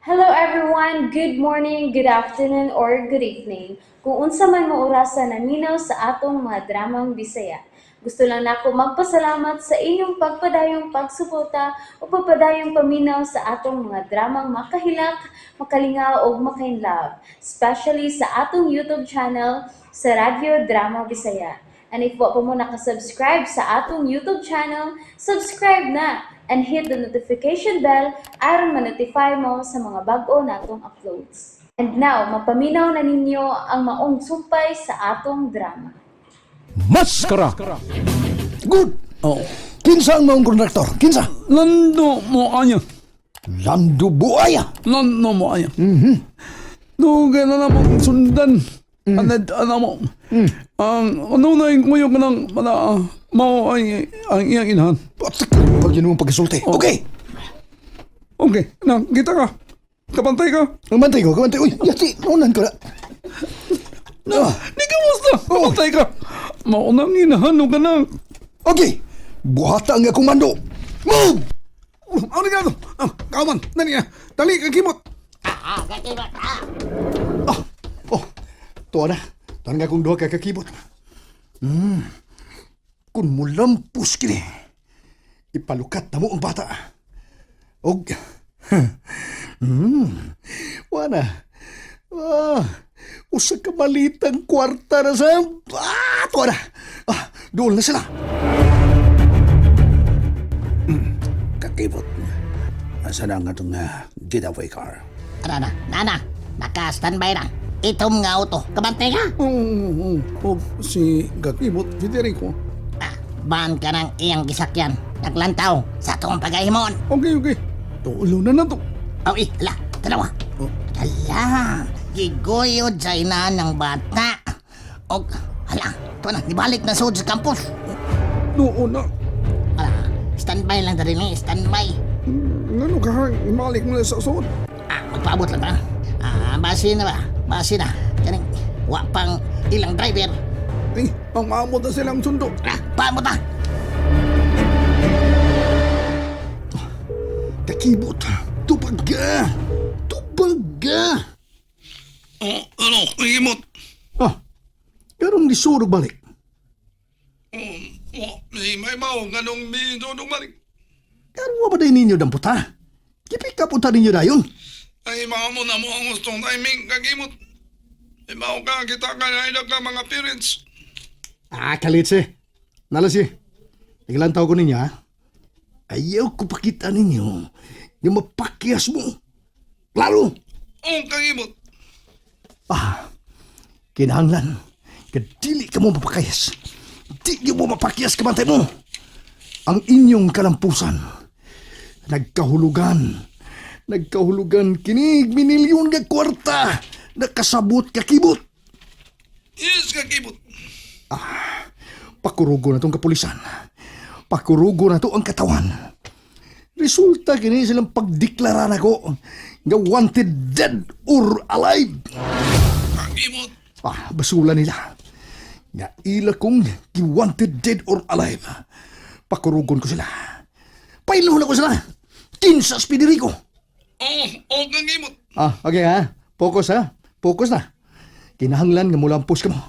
Hello everyone! Good morning, good afternoon, or good evening. Kung unsa man mo orasa naminaw sa atong mga dramang Bisaya. Gusto lang nako magpasalamat sa inyong pagpadayong pagsuporta o pagpadayong paminaw sa atong mga dramang makahilak, makalingaw ug makainlove, especially sa atong YouTube channel sa Radyo Drama Bisaya. And if wa pa mo nakasubscribe sa atong YouTube channel, subscribe na and hit the notification bell aron ma-notify mo sa mga bag-o natong uploads. And now, mapaminaw na ninyo ang maong sumpay sa atong drama. Maskara. Good. Oh. Kinsa ang maong kontraktor? Kinsa? Lando mo anya. Lando Buaya. Lando mo anya. Dugay na namang sundan. Anad ana mo. Ang ano na yung kuyo ka ng mana mao ay ang iyang inahan. Patak pag yun mong pagkasulti. Okay. Okay, na kita ka. Kapantay ka. Ang bantay ko, kabantay. Uy, yati, unan ko na. Na, di ka musta. Kapantay ka. Mao nang inahan o ka na. Okay. Buhata ang akong mando. Move! Ano ka? Ah, kauman, dali na. Dali ka kimot. Ah, oh, tuwa na. Tuwa nga akong duha ka kakibot. Kung mulampos kini, ipalukat na mo ang bata. Og, wana. Ah, usa ka malitang kwarta na sa... Ah, tuwa na. Ah, doon na sila. Kakibot. Asa na ang atong getaway car? Ano na, nana, naka-standby na. Itom nga auto, kabantay ka. Oo, oh, si Kakibot Federico. Ah, ban ka ng iyang gisakyan. Naglantaw sa atong pagahimon. Okay, okay. Tulo na na to. Oh, eh, ala, tanawa. Ala, giguyod sa ina ng bata. Og, ala, ito na, nibalik na sud sa campus. Noon na. Ala, standby lang dali ni, standby. Ngano ka, imalik mo na sa suod. Ah, magpaabot lang ta. Ah, base na ba? Base na. Kaning, wa pang ilang driver. Eh, ang maamot na silang sundo. Ah, paabot na. Kakibot. Tupaga. Tupaga. Oh, ano, kakibot? Ah, karong disurog balik. Oh, oh, may may mao, nganong may dudong balik. Karon wa ba day ninyo dampot ha? Gipika punta ninyo dayon. Ay, maamot na mo ang gustong timing, kakibot. May mao ka, kita ka na ilag ka mga parents. Ah, kalitse. Nalasi. Naglantaw ko ninyo ha. Ayaw ko pakita ninyo yung mapakyas mo. Klaro! Oh, kakibot. Ah, kinahanglan. Kadili ka mo mapakayas. Di mo mapakyas kamantay mo. Ang inyong kalampusan. Nagkahulugan. Nagkahulugan kinig minilyon ka kwarta. Nakasabot kakibot. Yes, kakibot. Pakurugo na tong kapulisan. Pakurugo na to ang katawan. Resulta kini silang pagdeklara nako nga wanted dead or alive. Kakibot. Ah, basula nila. Nga ila kong wanted dead or alive. Pakurugon ko sila. Pailon ko sila. Kinsa Federico. Oh, oh, kakibot. Ah, okay ha. Focus ha. Focus na. Kinahanglan nga mulampos ka mo.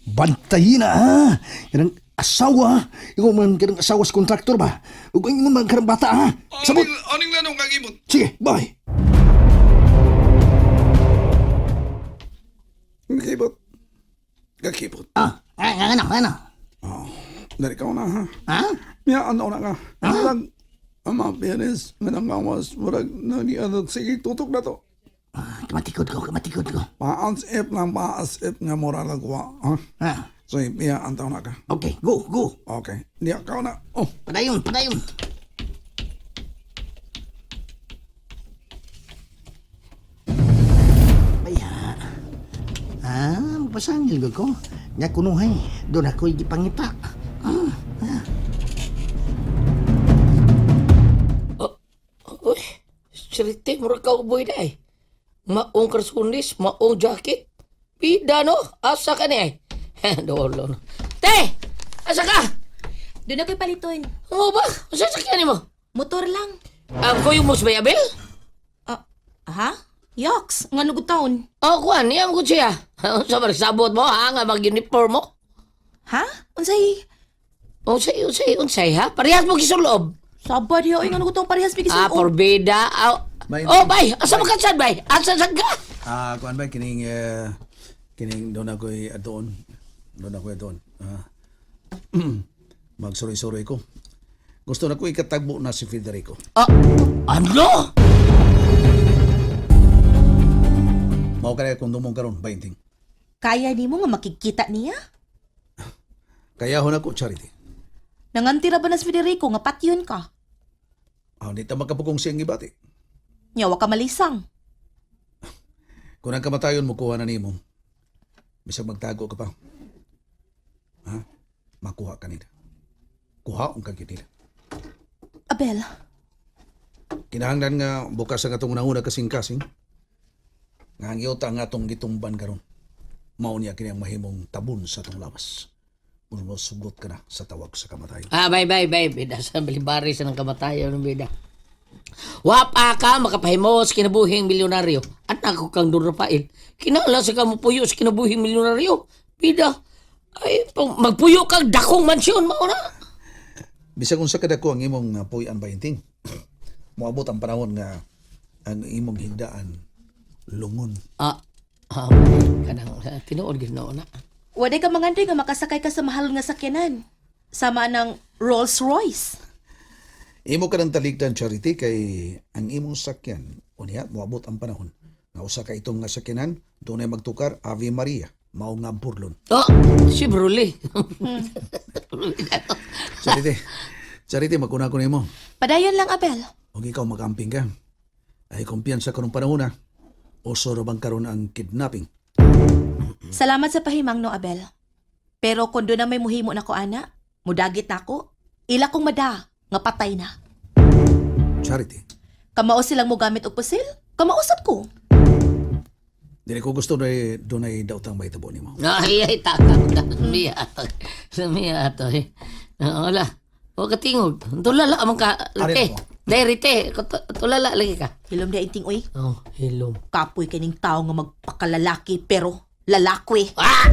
Bantayin na ha. Kanang asawa. Ikaw man kanang asawa sa kontraktor ba? Ug ang imong man kanang bata ha. Sabot. Aning, aning lanong kakibot. Sige, bye. Kakibot. Kakibot. Ah, ah, ano, ano? Dali ka na ha. Ha? Miya, ano na ka? Murag, ang mga parents, nga nangawas, murag, nag sige, tutok na to. Ah, kamatikod ko, kamatikod ko. Paas if lang, paas if nga mura lagwa. Ha? Ah, So, miya, antaw na ka. okay, go, go. Okay. Niya, ka na. Oh, Padayon, padayon. Baya. Ah, pasangil ko ko. Nga kunuhay, doon ako'y gipangita. Ah, ah. Uy, sirite, murag cowboy na eh. Maong karsunis, maong jacket. Bida no, asa ka ni eh. Dolo no. Te! Asa ka? Doon ako'y paliton. Oo ba? Asa sakyan mo? Motor lang. Ang kuyo mo sa Abel? Ah, Aha? Yaks, nga nugod taon. Oh, kuan, niya mo siya. Unsa man sabot mo ha nga mag-uniform mo? Ha? Unsay? Unsay, unsay, unsay ha? Parehas mo gisulob. Saba diha oy nga nugod taon parehas bigis. Ah, porbida. Ah, May- oh, bay, asa man ka sad, bay? Asa sad ka? Ah, kuan ba kining kining doon ako'y adoon. Doon ako'y adoon. Ah. Magsuroy-suroy ko. Gusto na ko ikatagbo na si Federico. Ah, ano? Mao kaya kung dumong karon 20. Kaya nimo nga makikita niya? Kaya ho na ko Charity. Nangantira ba na si Federico nga patyon ka? Ah, di ta makapugong siyang gibati. Nya wa ka malisang. Kung ang kamatayon mo kuha na nimo. Bisag magtago ka pa. Ha? Makuha ka nila. Kuha ang kagid nila. Abel, Kinahanglan nga bukas ang atong una kasing-kasing. Nga ang yuta nga atong gitumban karon. Mao niya kini ang mahimong tabon sa atong lawas. Kung sugot ka na sa tawag sa kamatayon. Ah, bay, bay, bay. Bida sa balibari sa nang kamatayon ng bida. Wapa ka, makapahimos, kinabuhing milyonaryo. At ako kang Don Rafael. Kinala sa kamupuyo sa kinabuhing milyonaryo. Bida, ay, magpuyo kang dakong mansyon, mao na. Bisag unsa kadako ang imong puy-an bainting. Moabot ang panahon nga ang imong higdaan lungon. Ah, ah, kanang tinuod gyud na. waday ka mangandoy nga makasakay ka sa mahal nga sakyanan. Sama ng Rolls Royce. Imo ka ng taligdan Charity kay ang imong sakyan unya moabot ang panahon nga usa ka itong nga sakyanan dunay magtukar Ave Maria mao nga ang burlon. Oh, si Bruli. Charity, Charity maguna ko nimo. Padayon lang, Abel. Ug ikaw magamping ka. Ay kumpiyansa karong panahon na. Uso ra bang karon ang kidnapping? Salamat sa pahimang no, Abel. Pero kung doon na may muhimo na ko, ana, mudagit na ako, ila kong mada, nga patay na. Charity, Kamao silang mogamit og pusil, kamausap ko. dili ko gusto na dunay daotang mahitabo nimo. Ay, ay, takang. Miya ato. Miya ato. Eh. Ah, wala. Huwag ka tingog. Tulala man ka. Ari Te. ako. Dahil te. Tulala lagi ka. Hilom na inting oy, Oh, hilom. kapoy kaning tao nga magpakalalaki pero lalaki. Ah!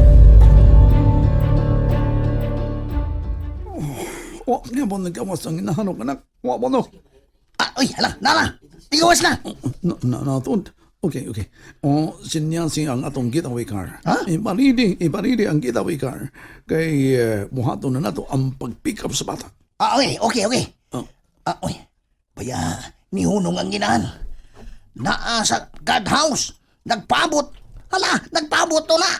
Wa niya mo nagawas ang inahanok anak. Wa mo no. Ah, uy, hala, nala. Tigawas na. Na na na tuod. Okay, okay. O sinyasi ang atong getaway car. Ha? Iparidi, iparidi ang getaway car. Kay buhaton na nato ang pag-pick up sa bata. Ah, okay, okay, okay. Oh. Ah, uy. Baya, nihunong ang ginahan. Naa sa guard house. Nagpabot. Hala, nagpabot to na.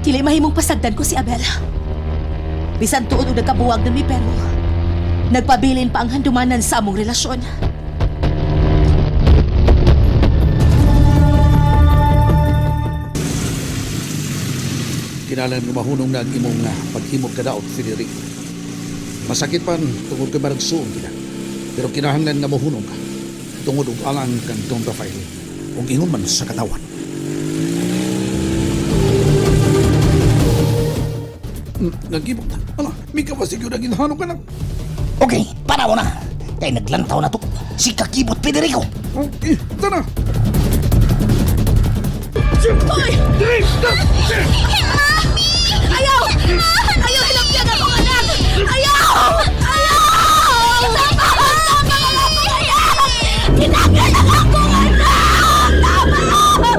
Dili mahimong pasagdan ko si Abel. Bisan tuod og nagkabuwag na mi pero nagpabilin pa ang handumanan sa among relasyon. Kinahanglan nga mahunong na ang imong paghimog kadaot Federico. Masakit pan tungod kay maragsuon kita. Pero kinahanglan nga mahunong ka tungod og alang kang Don Rafael ug ingon man sa katawan. Nagibot na. Ala, mikawas gyud ang inahanok anak. Okay, para mo na. Kay naglantaw na to. Si Kakibot Federico. Okay, tara. Ayaw! Ayaw hilabyan akong anak! Ayaw! Ayaw! Tama! Tama ang akong anak! Kinanglan ang akong anak! Tama!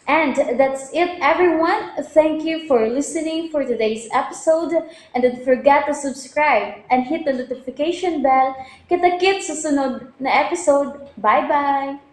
And that's it, everyone. Thank you for listening for today's episode. And don't forget to subscribe and hit the notification bell. Kita-kits sa sunod na episode. Bye-bye!